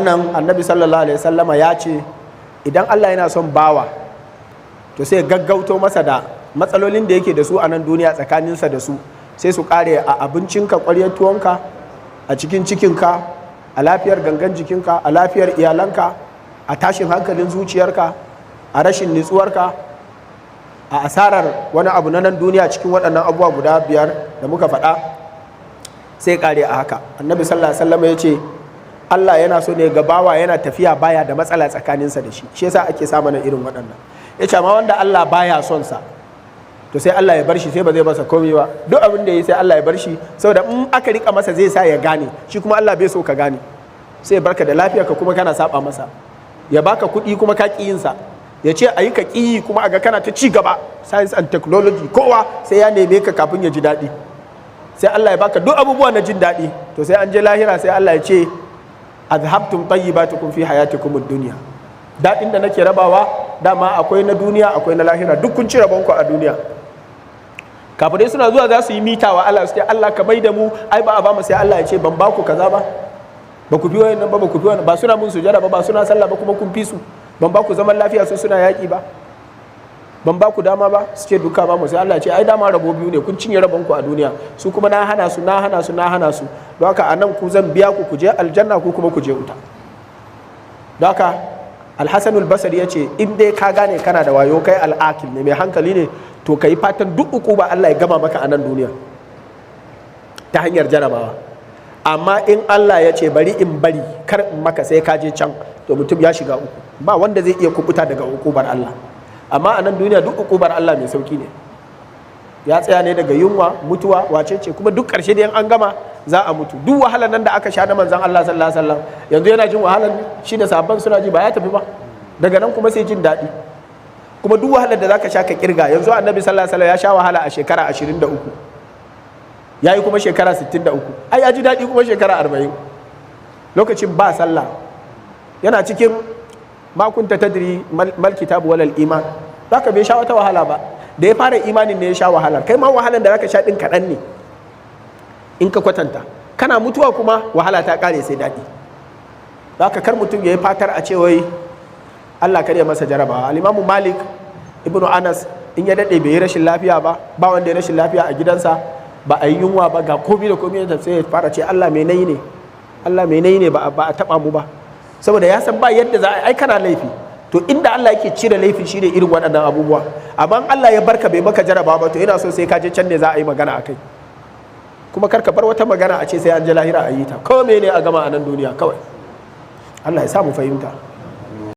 Wannan Annabi sallallahu alaihi wasallama ya ce idan Allah yana son bawa, to sai gaggauto masa da matsalolin da yake da su a nan duniya tsakaninsa da su, sai su kare a abincinka, ƙwaryar tuwonka, a cikin cikinka, a lafiyar gangan jikinka, a lafiyar iyalanka, a tashin hankalin zuciyarka, a rashin nutsuwarka, a asarar wani abu na nan duniya. Cikin waɗannan abubuwa guda biyar da muka faɗa, sai kare a haka. Annabi sallallahu alaihi wasallam ya ce Allah yana so ne ga bawa yana tafiya baya da matsala tsakaninsa da shi. Shi yasa ake sa mana irin waɗannan. Ya ce amma wanda Allah baya son sa, to sai Allah ya bar shi, sai ba zai masa komai ba. Duk abin da ya yi, sai Allah ya bar shi, saboda in aka rika masa zai sa ya gane. Shi kuma Allah bai so ka gane. Sai ya barka da lafiya ka kuma kana saba masa, ya baka kuɗi kuma ka ƙi yin sa, ya ce a yi ka ƙi, kuma a ga kana ta ci gaba, science and technology, kowa sai ya neme ka kafin ya ji daɗi. Sai Allah ya baka duk abubuwa na jin daɗi. To sai an je lahira, sai Allah ya ce: "Azhabtum tayyibatikum fi hayatikum ad-dunya." Daɗin da nake rabawa dama akwai na duniya, akwai na lahira. Duk kun ci rabonku a duniya. Kafirai suna zuwa za su yi mita wa Allah, su ce, "Allah, ka mai da mu, ai ba a ba mu." Sai Allah ya ce, "Ban ba ku kaza ba? Ba ku fi wayannan ba? Ba ku fi wannan ba? Suna mun sujada ba? Ba suna sallah ba? Kuma kun fi su. Ban ba ku zaman lafiya, su suna yaƙi ba? Ban ba ku dama ba?" Su ce, "Duka ba mu." Sai Allah ya ce, "Ai dama rabo biyu ne. Kun cinye rabon ku a duniya, su kuma na hana su, na hana su, na hana su. Don haka anan ku zan biya ku, ku je aljanna, ku kuma ku je wuta." Don haka Alhassanul Basri ya ce in dai ka gane kana da wayo, kai al'akil ne, mai hankali ne, to ka yi fatan duk uku ba Allah ya gama maka a nan duniya ta hanyar jarabawa. Amma in Allah ya ce bari in bari, kar in maka sai ka je can, to mutum ya shiga uku. Ba wanda zai iya kubuta daga ukubar Allah. Amma a nan duniya duk ukubar Allah mai sauki ne, ya tsaya ne daga yunwa, mutuwa, wace ce, kuma duk ƙarshe da an gama za a mutu. Duk wahalar nan da aka sha na manzon Allah sallallahu alaihi wasallam, yanzu yana jin wahalar ne? Shi da sahabban suna ji? Ba ya tafi ba? Daga nan kuma sai jin daɗi. Kuma duk wahalar da zaka sha ka kirga, yanzu Annabi sallallahu alaihi wasallam ya sha wahala a shekara 23, ya yi kuma shekara 63. Ai ya ji daɗi kuma shekara 40, lokacin ba sallah, yana cikin "Ma kunta tadri mal kitabu walal iman". Zaka bai sha wata wahala ba. Da ya fara imanin ne ya sha wahala. Kai ma wahalan da zaka sha din kaɗan ne in ka kwatanta. Kana mutuwa kuma wahala ta ƙare, sai daɗi. Zaka kar mutum ya yi fatar a ce wai Allah kar ya masa jarabawa. Al-Imamu Malik ibnu Anas, in ya daɗe bai yi rashin lafiya ba, ba wanda ya rashin lafiya a gidansa, ba a yi yunwa ba, ga komi da komi, da sai ya fara ce, "Allah, me nayi ne? Allah, me nayi ne ba a taɓa mu ba?" Saboda ya san ba yadda za a ai kana laifi. To inda Allah yake cire laifin shine irin waɗannan abubuwa. Amma Allah ya barka bai maka jarabawa ba, to yana so sai ka je can ne za a yi magana akai. Kuma kar ka bar wata magana a ce sai an je lahira a yi ta. Ko ne a gama a nan duniya kawai. Allah ya sa mu fahimta.